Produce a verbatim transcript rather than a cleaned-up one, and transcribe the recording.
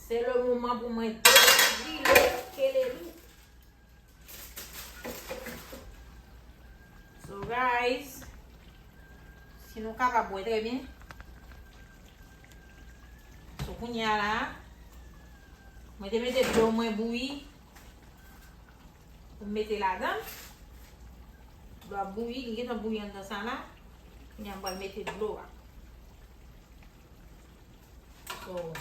Se le moman pou mwen degrile kelelou. So guys, si nou kapab wè trè byen. So kounye a la, mwen te mete dlo mwen bouyi pou m mete ladan. Dlo a bouyi, li gentan bouyi anndan sa la. Kounye a m pral mete dlo a. So,